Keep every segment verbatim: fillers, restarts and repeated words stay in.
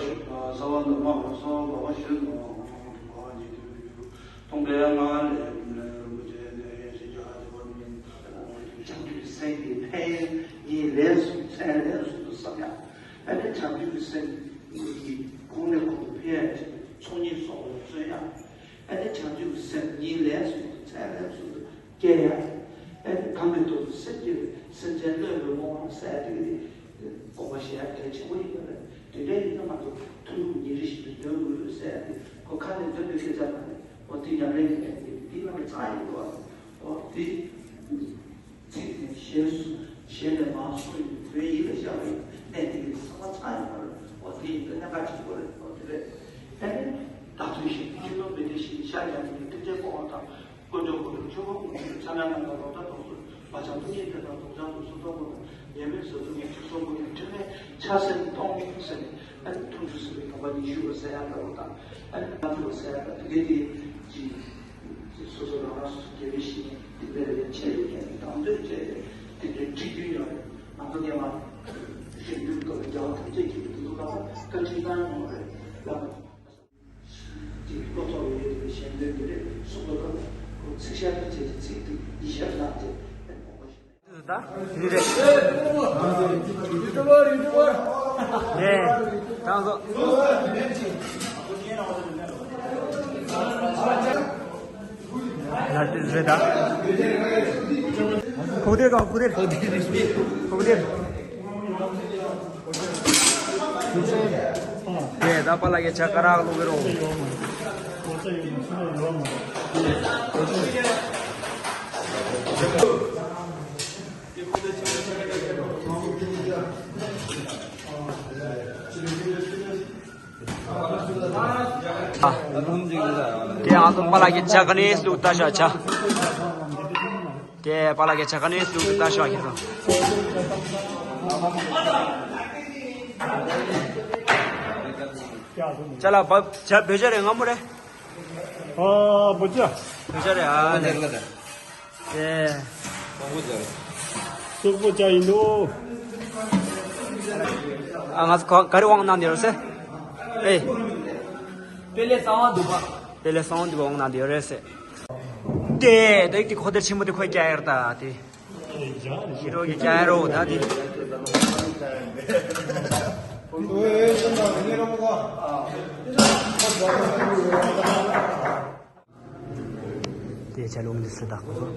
ས་བ་འདབ་མ་ལ་སོགས་འགོག་པ་བཞི་ནོ། འགོག་པ་ཉིད་དུ་སྟོང་པའི་ངང་ལས་རིན་པོ་ཆེ་ནས་ཞེས་བྱ་སྟེ་བར་མིན། བྱང་ཆུབ་སེམས་ཀྱི་ཕན་ཡོན་ཉིད་ལན་གསུམ་ཚན་ལན་གསུམ་དུ་བསམ་ཡང་། ཨ་ནི་བྱང་ཆུབ་སེམས་ཀྱི་གོང་ནས་གོང་དུ་འཕེལ་ཡ་ཆེད་ཚོགས་གཉིས་སོགས་ལ་བརྩོན་ཡང་། ཨ་ནི་བྱང་ཆུབ་སེམས་ཉིད་ལན་གསུམ་དུ་ཚན་ལན་གསུམ་དུ་སྐྱེ་ཡ། ཨ་ནི་གང་གི་དོན་དུ་སེམས་བསྐྱེད་པའི་སེམས་ཅན་བསླབ་པའི་དབང་ཟེར་ཡ་དེ་གི་དགོངས་པ་བཞེས་ཡ་གལ་ཆེན་པོ་ཡིན་པ་རེད། དེ་འདྲ་ཡིན་ན་མ་གཏོགས་ཐུན་མོང་ཉིན་རེ་བཞིན་དུ་འདོན་དགོས་ཟེར་ཡ་དེ་ཁོ་ཁ་ནས་འདོན་པའི་སྐད་ཆ་མ་རེད། འོ་དེ་ཉམས་ལེན་ཡིན་ཡ་དེ་དེ་ལ་མི་ཚང་ཡིན་འགྲོ་བ་རེད། འོ་དེ། ཚིག་དེ་ཞལ་སུ་ཞལ་ནས་མར་གསུངས་ཡོད་པའི་ཡིད་ལ་བཞག་པའི་གནད་དེ་གི་བསམ་པ་ཚང་ཡོད་པ་རེད། འོ་དེ་ཡིན་ན་གནད་འགག་ཆེན་པོ་རེད། འོ་དེ་རེད། ཨ་ནི་བདག་ཐུན་ཞིག་ཕྱི་ལོ་མི་དེ་ཞིག་ཤར་ཡང་མི་ཐུགས་རྗེ་སྤོང་བ་དང་། དཀོན་མཆོག་གོ་ཆོས་ཆོས་འཁོར་དབུ་མ་ཚང་མའི་ནང་དུ་ལོག་ལྟ་རྟོག་ཚུལ་མ་བྱང་སྟོང་ཉིད་དེ་དང་སྡུག་བསྔལ་སོ་སོ་སྟོང་དང་ཡེ་མེད་བཟོད་ཐུབ་ངེས་ཁྲིག་སོགས་ཀུན་ནས་ཕྲིན་ལས་ཕྱག་སེན་སྟོང་ཟེར་ནས་ཨ་ནི་ཐུགས་རྗེ་ཟེར་བའི་དམ་པ་ཉི་ཤུ་པ་ཟེར་ཡང་འདྲ་བོ་དང་ཨ་ནི་ང་ཚོ་ཟེར་ཡང་འདྲ་དེ་གའི་དེ་ཅི། སོ་སོ་རང་རང་སོ་སོ་དགེ་བའི་བཤེས་གཉེན་དེ་འདྲ་ལས་ཆེ་བའི་རྒྱན་དང་དོན་བཅས་ཏེ་དེ་འདྲའི་ཁྲིད་རྒྱུན་ཡོད་རེད། ང་ཚོ་སྔས་མ་གཞོན་ནུའི་སྐབས་ལ་རྒྱལ་བ་ཐམས་ཅད་མཁྱེན་པའི་དེ་ཚོ་ལ་བཀའ་ཁྲིད་གནང་ཡོང་བ་རེད། བླ་མ་དེ་བློ་ཐོག་ལ་ཡོད་པའི་གཞན་དོན་དེ་རེད་གསུངས་པ་དང་ཁོ་ཚིག་ཤར་དུ་བྱས་ཏེ་ཚིག་དེ་ཡིད་ཤར་གནང་སྟེ་དཔེ་དགོངས་པ་བཞེས། ད་ཡིན་རེད། ཡུ་ཊུབ་པར་ཡུ་ཊུབ་པར། ཡེ། ད་ཚོ། ལ་དེ་རེད་ད། ཁོག་དེར་གང་ཁོག་དེར། ཁོག་དེར། ཁོག་དེར། ཡེ་ད་པཱ་ལགས་ཀྱི་ཇ་དཀར་རག་བླུག་གི་རོ། དེ་ཨ་ཚོ་པཱ་ལགས་ཀྱི་ཇ་ག་ནས་བླུག་ལྟ་ཤག་ཇ། དེ་པཱ་ལགས་ཀྱི་ཇ་ག་ནས་བླུག་ལྟ་ཤག་ཁྱེད་ཚོ། ཅ་ལག་བབ་ཇ་བོད་ཇ་རེད་སྔ་མོ་རེད། ཨ་བོད་ཇ། བོད་ཇ་རེད་ཨ་ནི། ཨེ། སོག་པོ་ཇ་ཡིན་ནོ། ཨ་ང་ཚོ་ག་རེ་དབང་གནང་དེ་རོ་སེ། ཨེ། དཔེ་ལེགས་གསང་བ་འདུག་པ། དཔེ་ལེགས་གསང་བ་འདུག་པ་དབང་གནང་དེ་ཡོད་རེད་སེ། དེ་དེ་དེ་ཁོ་དེར་ཆེན་པོ་དེ་ཁོས་རྒྱག་ཡོད་ད་དེ། ཤི་རོ་གི་རྒྱག་ཡོད་རོ་ད་དེ། དེ་ཆ་ལུང་འདི་སུ་དག་གོ།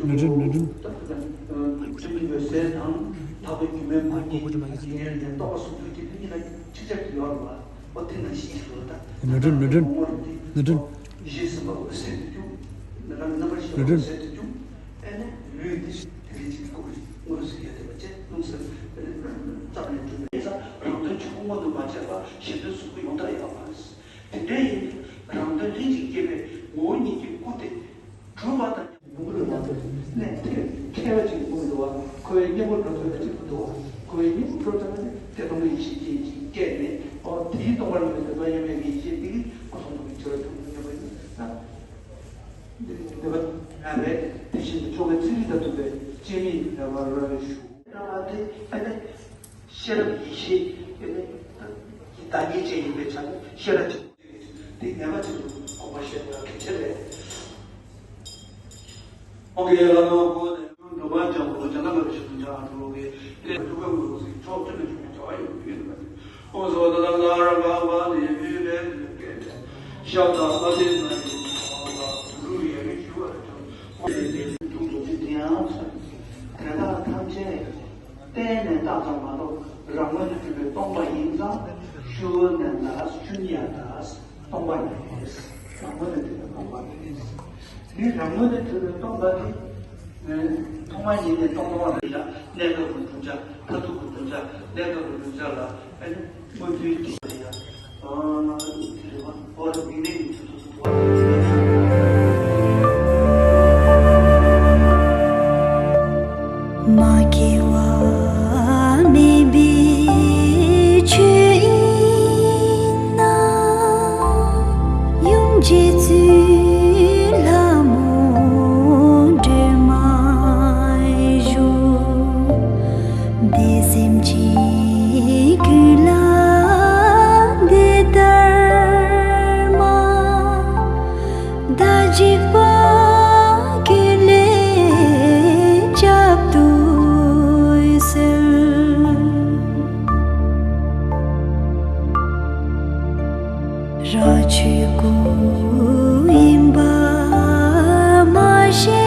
མི་འགྲིམ་མི་འགྲིམ། ཁྲིམས་ཡོད་ཟེར་དང་ཐག་པའི་རྒྱུ་མའི་མ་རྙེད་ཡིན་ན་ཡིན་རེད་དེ་རྟོགས་པ་གསུམ་ཚུལ་གྱི་ཕན་ཡིན་ལ་ཁྲིག་ཆགས་ཀྱི་ཡོད་རེད་བ། འོ་དེ་ནང་བཞིན་ཞིག་རེད་ད། མི་འགྲིམ་མི་འགྲིམ་མི་འགྲིམ། ཡེ་ཤེས་སེམས་དཔའ་འོད་གསལ་དུ་འགྱུར། ནམ་མཁའ་རྣམ་པར་ཤེས་པ་འོད་གསལ་དུ་འགྱུར། ཨེ་ནས་ལུས་འདི་དེ་རིང་ཅིག་སྐུ་མངོན་སུམ་ཡོད་བསྡད་པ་བཅས་རླུང་སེམས་ཙམ་ནས་གྲུབ་པའི་ས་རང་དོན་ཆོས་སྐུ་མངོན་དུ་མ་བྱས་པར་གཞན་དོན་གཟུགས་སྐུ་ཡོང་ཐབས་ཡོད་མ་རེད། དེ་འདྲ་ཡིན་རང་དོན་ལྷན་ཅིག་སྐྱེས་པའི་ངོ་བོ་ཉིད་ཀྱི་སྐུ་དེ་གྲུབ་པ་དང་། ཡོང་གི་རེད་མ་གཏོགས་གནས་དེ་མཁས་པ་ཅིག་ཡོང་གི་འདུག་བ། ཁོ་བའི་གཉེན་པོ་འགྲོ་ཐུབ་པ་ཅིག་མི་འདུག་བ། ཁོ་བའི་གཉེན་པོ་འགྲོ་ཐུབ་ན་ནི་དེ་སྟོང་པ་ཡིན་ཞིང་ སྟོང་པར་ཡོད་པའི་མ་ཡིན་པའི་ཡེ་ཤེས་དེ་གིས་སྐུ་གསུང་ཐུགས་ཀྱི་སྤྱོད་པ་ཐུབ་ཐུབ་ཡོད་པ་ཡིན་ན། འདི་འདི་བ་ང་རེད། དེ་བཞིན་དུ་ཆོ་ག་ཚིག་རིས་དང་མཐུན་པའི་སྤྱན་མིག་འདི་ལྟ་བར་ཞུ། ལྟ་བ་དེ་ཨ་ནི་ཤེས་རབ་ཡེ་ཤེས་ཨ་ནི་ཀྱི་བདག་ཉིད་ཅན་ཡིན་པའི་ཆ་ནས་ཤེས་རབ་ཅན་དེ་ངེས་པ་ཅན་དུ་དགོངས་པ་བཞེས་པ་གལ་ཆེ་རེད། ཨོ་ཀེ་ལ་ནོ་གོ་ནས་འགྲོ་བ་ཅན་པོ་ཅན་ལ་ལ་ཞིག་ཏུ་འཇའ་འགྲོ་གི་དེ་ཐུགས་ཀའི་འོད་ཟེར་ཕྱོགས་བཅུ་ནས་བྱུང་བའི་བྱ་བ་ཡིན་པས། ཨོ་སོ་ད་ལ་ར་ག་བ་ནི་བི་རེ་ནི་ཀེ་ནི་ཤ་ད་ཨ་ཏི་ན་ཡི་ལུ་ཡ་རི་ཞུ་བ་རེ་ཐོན་ཨོ་ཡ་ཏེ་ཐུགས་རྗེ་དེ་ཡང་ཚ་དེ་དག་ཐམས་ཅད་བརྟེན་ནས་བཏགས་ཙམ་མ་གཏོགས་རང་ངོས་ནས་གྲུབ་པའི་སྟོང་པ་ཡིན་ཙང་ཤུ་ན་ད་ཤུན་ཡ་ད་སྟོང་པ་ཡིན། རང་ངོས་ནས་གྲུབ་པའི་སྟོང་པ་ཡིན། འདི་རང་ངོས་ནས་གྲུབ་པའི་སྟོང་པ་འདི། ཐོག་མ་ཉིད་ནས་སྟོང་པ་མ་རེད་ཡ། གནས་སྐབས་ཀྱི་བསྒྲུབ་བྱ། མཐར་ཐུག་གི་བསྒྲུབ་བྱ། གནས་སྐབས་ཀྱི་བསྒྲུབ་བྱ་ལ་ཨ་ནི་མངོན་མཐོའི་སྟེང་ལ་ཡ། ཨ་ནི་དེ་རེད་བ། འོ་རེད། མིག་ལན་གྱི་ཚུལ་དུ་མ་སྐྱེ་བ་མེད་པའི་ཆོས་དབྱིངས་ན། ཡུམ་རྗེ་བཙུན་ལྷ་མོ་སྒྲོལ་མ་བཞུགས། དེ་སེམས་ཅན་ཀུན་ལ་འདི་ལྟར་མ། བདག་འཇིགས་པ་ཀུན་ལས་བསྐྱབ་ཏུ་གསོལ། རང་ཆོས་སྐུ་ཡིན་པ་མ་ཤེས་